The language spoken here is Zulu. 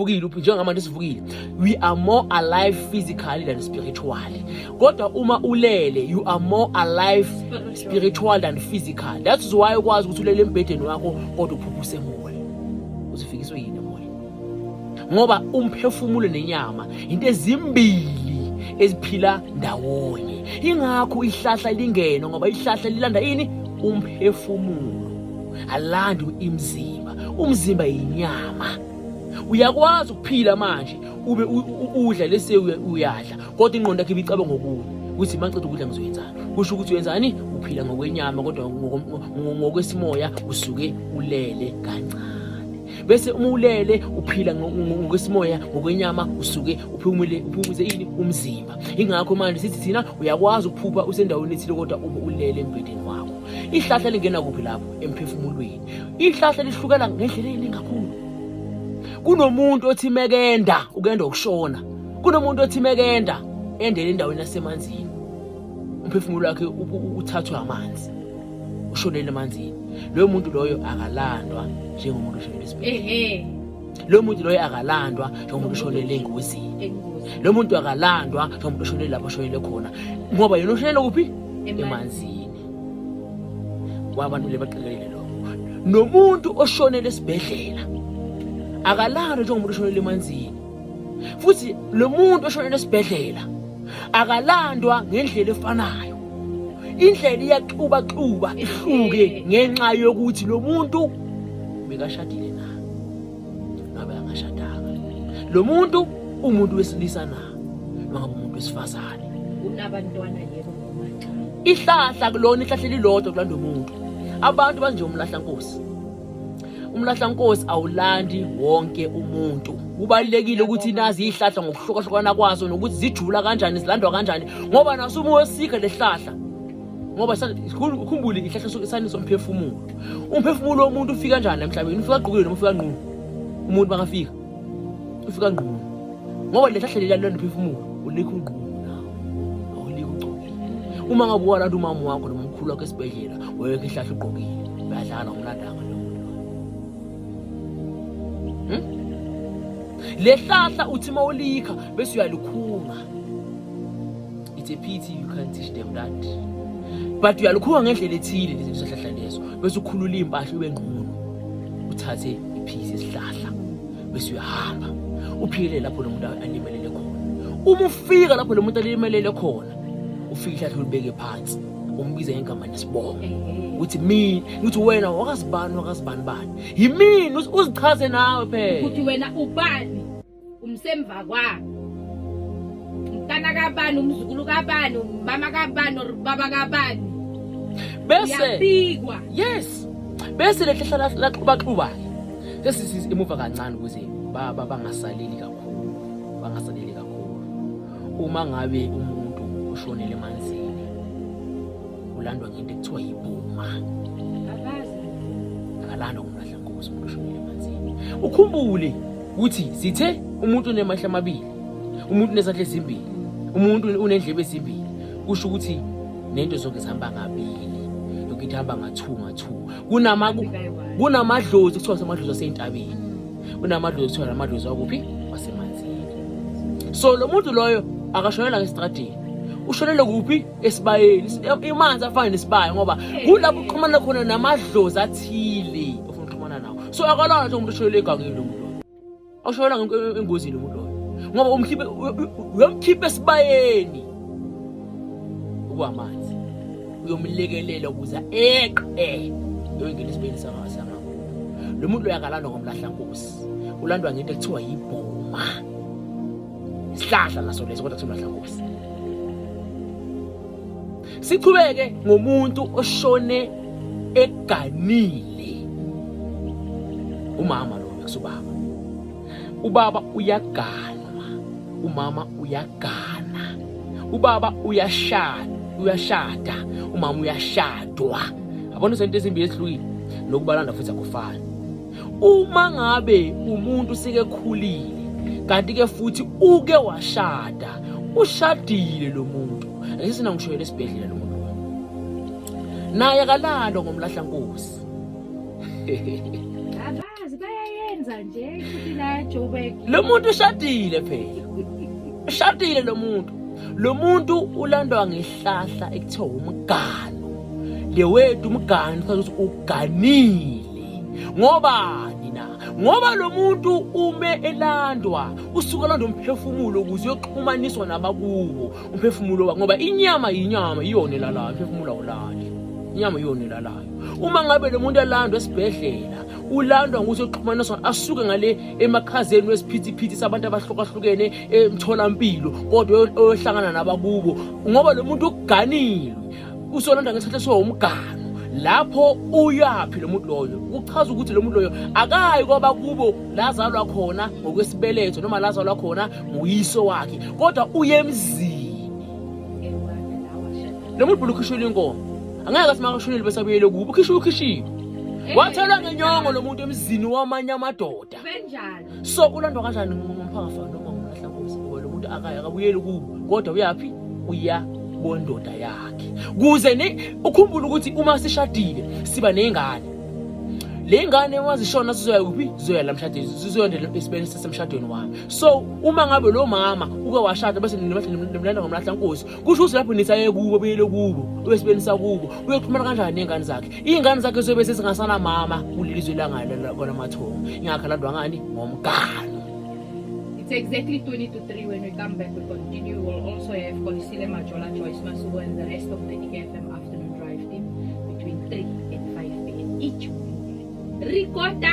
uvukile njengamanje sivukile, we are more alive physically than spiritually. Kodwa uma ulele, you are more alive spiritual than physical. That's why ukwazi ukuthi ulele embhedeni wakho kodwa uphupha usemall. Uzifikiswe yini emall? Ngoba umphefumulo nenyama into ezimbili eziphila ndawonye. Ingakho ihlahla lingena, ngoba ihlahla lilanda ini? Umphefumulo. Alandi imzimba. Umzimba yinyama. Uyakwazi ukuphila manje ube udla lese uyadla, kodwa ingqondo yakhe ibicabanga ngokunye ukuthi mangiceda ukudla ngizoyenzani. Kusho ukuthi uyenzani? Uphila ngokwenyama, kodwa ngokwesimoya usuke ulele kancane. Bese uma ulele uphila ngokwesimoya, ngokwenyama usuke uphumule, uphumuze ini? Umzimba. Ingakho manje sithi thina uyakwazi ukuphupha usendaweni ethile kodwa ube ulele embhedeni wakho. Ihlahla lingena kuphi lapho? Emphefumulweni. Ihlahla lihlukela ngendlela eningi kakhulu. Kunomuntu othi mekenda, ukenda ukushona. Kunomuntu othi mekenda endele endaweni yasemanzini, umphefumulo wakhe uthathwe amanzi, ushonele emanzini. Loyo muntu loyo akalandwa njengomuntu oshonele esibhedlela. Loyo muntu loyo akalandwa njengomuntu oshonele engozini. Lo muntu akalandwa njengomuntu oshonele lapho oshonele khona, ngoba yena ushonele kuphi? Emanzini. Kwabantu le baqikelele lokho. Nomuntu oshonele esibhedlela akalandwa njengomuntu oshonele emanzini. Futhi lo muntu oshonele esibhedlela akalandwa ngendlela efanayo. Indlela iyaxubaxuba ihluke ngenxa yokuthi lo muntu bekashadile na ngabe akashadanga. Lo muntu umuntu wesilisa na noma ngabe umuntu wesifazane. Unabantwana yebo noma cha. Ihlahla kulona ihlahla elilodwa kulanda umuntu. Abantu banje umlahla nkosi. Umlahla nkosi awulandi wonke umuntu. Kubalulekile ukuthi nazi ihlahla ngokuhlukahlukana kwazo nokuthi zijula kanjani, zilandwa kanjani, ngoba naso uma uyosikha lehlahla, ngoba ukhumbule ihlahla isani somphefumulo. Umphefumulo womuntu ufika kanjani emhlabeni? Ufika gqokile noma ufika nqunu? Umuntu makafika ufika nqunu, ngoba lehlahla leli lona umphefumulo ulikho unqunu nawo, awulikho ugcokile. Uma ngabe walanda umama wakho noma umkhulu wakho esibhedlela, wayekho ihlahla ugqokile, uyadlala umlandanga lo muntu. Lehlahla uthi mawulikha bese uyalikhunga. It's a pity you can't teach them that. But uyalikhunga ngendlela ethile lezi sihlahla leso, bese ukhulula impahla ube ngqunu, uthathe iphisi esihlahla bese uyahamba uphikele lapho lo muntu alimelele khona. Uma ufika lapho lo muntu alimelele khona, ufika ihlahla ulibeke phansi, umbize ngegama nesibongo ukuthi mina, ukuthi wena wakazibani wakazibani bani, yimina, uzichaze nawe phela ukuthi wena ubani, umsemva kwakhe, umntana kabani, umzukulu kabani, umama kabani or baba kabani. Bese uyabikwa. Yes, bese lehlahla laxubaxuba sesisi emuva kancane ukuze baba bangasaleli kakhulu, bangasaleli kakhulu. Uma ngabe umuntu ushonele emanzini, ulandwa ngento ekuthiwa yibhuma. Abazi. Akalandwa ngumlahla nkosi umuntu oshonele emanzini. Ukhumbule ukuthi sithe umuntu unemahla amabili, umuntu unezandla ezimbili, umuntu unendlebe ezimbili. Kusho ukuthi nento zonke zihamba ngabili, yonke into ihamba nga-two nga-two. Kunamadlozi kuthiwa amadlozi asentabeni, kunamadlozi kuthiwa amadlozi wakuphi? Wasemanzini. So lo muntu loyo akashonela ngesitradini, ushonele kuphi? Esibayeni. Imanzi afane nesibaya, ngoba kulapho uxhumana khona namadlozi athile ofuna ukuxhumana nawo. So akalona nje umuntu oshonele egangeni lo muntu loyo, awushonela engozini lo muntu loyo, ngoba umkhiphe, uyomkhipha esibayeni okwamanzi, uyomlekelela ukuze eqe uyongena esibayeni sangakubo. Lo muntu loyo akalandwa ngomlahla nkosi, ulandwa ngento ekuthiwa yibhoma, isihlahla naso leso, kodwa kuthiwa umlahla nkosi. Sichubeke ngomuntu oshone eganile. Umama lo bekusubaba, ubaba uyaganwa, umama uyagana, ubaba uyashada, uyashada, umama uyashadwa. Yabona izinto ezimbili ezihlukile, nokubalanda futhi akufani. Uma ngabe umuntu sike khulile kanti ke futhi uke washada, ushadile lo muntu, ake sina ngishoyela esibhedlela lo muntu naye akalandwa ngomlahla nkosi. Abazi bayayena. Usebenza nje futhi la eJoburg. Lo muntu ushadile phela. Ushadile lo muntu. Lo muntu ulandwa ngehlahla ekuthiwa umgano. Le wethu umgano chaza ukuthi uganile. Ngobani na? Ngoba lo muntu ume elandwa, usuke elanda umphefumulo ukuze uyoxhumaniswa nabakubo. Umphefumulo wa ngoba inyama yinyama iyona elalayo, umphefumulo awulali. Inyama iyona elalayo. Uma ngabe lo muntu elandwa esibhedlela, ulandwa ngokuthi uxhumaniswa asuke ngale emakhazeni wesiphithiphithi sabantu abahlukahlukene emtholampilo kodwa oyohlangana nabakubo ngoba lo muntu uganile usolanda ngesikhathi esiwumgano lapho uyaphi lo muntu loyo kuchaza ukuthi lo muntu loyo akayi kwabakubo lazalwa khona ngokwesibeletho noma lazalwa khona nguyiso wakhe kodwa uye emzini. Lo muntu ukhishwe inkomo angeke athi makashonile bese abuyele kubo ukhishwe ukhishiwe wathelwa ngenyongo lo muntu emzini wamanye amadoda. So ulandwa kanjani ngomphakafa noma ngomlahlankosi ngoba lo muntu akayi akabuyeli kubo kodwa uyaphi uya bondoda yakhe kuze ne ukhumbule ukuthi uma sishadile siba ney'ngane le ngane uma zishona sizoya kuphi zizoya la mshadweni sizoyondela esibeni sasemshadweni wami. So uma ngabe lo mama uke washada bese nimlanda ngomlahla nkosi kusho ukuthi lapho nisaye kubo buyele kubo uyesibeni sakubo uyoxhumana kanjani ney'ngane zakhe iy'ngane zakhe zobe sezingasana mama kuleli zwe langalakwalamathongo ingakho alandwa ngani ngomgano. It's exactly 20 to 3 when we come back. We continue. We'll also have Kolisile Majola, Joyce Masubo, and the rest of the EKFM afternoon drive team between 3 and 5 p.m. each week. Ricota!